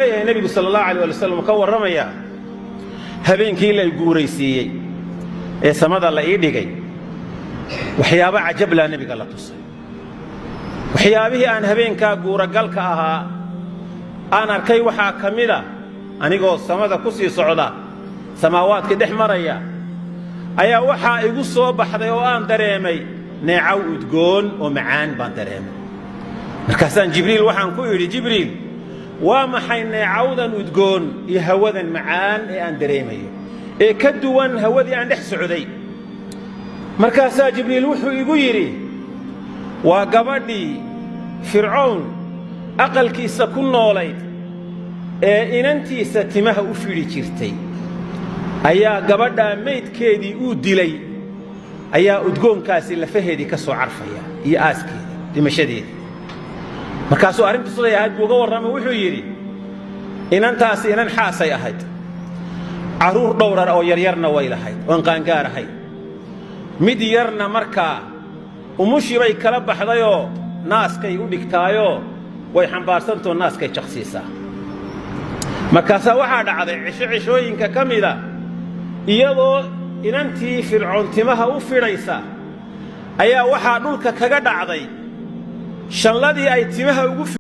Leeyahay nebigu sala allahu alay ali wasalam ka warramayaa habeenkii la guuraysiiyey ee samada la ii dhigay, waxyaabo cajablaa nebiga la tusay. Waxyaabihii aan habeenkaa guuragalka ahaa aan arkay waxaa ka mida, anigoo samada ku sii socda, samaawaadka dhex maraya, ayaa waxaa igu soo baxday oo aan dareemay neecaw udgoon oo macaan baan dareemay. Markaasaan Jibriil waxaan ku idhi, "Jibriil, waa maxay neecawdan udgoon iyo hawadan macaan ee aan dareemayo ee ka duwan hawadii aan dhex socday?" Markaasaa Jibriil wuxuu igu yidhi, "Waa gabadhii Fircown aqalkiisa ku noolayd ee inantiisa timaha u fidhi jirtay ayaa gabadhaa maydkeedii uu dilay ayaa udgoonkaasi lafaheedii ka soo carfaya iyo aaskeeda dhimashadeedii." Markaasuu arrintu siday ahayd buu uga warramay. Wuxuu yidhi, inantaasi inan xaasay ahayd, carruur dhowrar oo yaryarna way lahayd oon qaangaar ahayn. Mid yarna markaa umushii bay kala baxdayoo naaskay u dhigtaayoo way xambaarsantoo naaskay jaqsiisaa. Markaasaa waxaa dhacday cisho cishooyinka ka mida, iyadoo inantii Fircoon timaha u fidhaysa ayaa waxaa dhulka kaga dhacday shanladii ay timaha ugu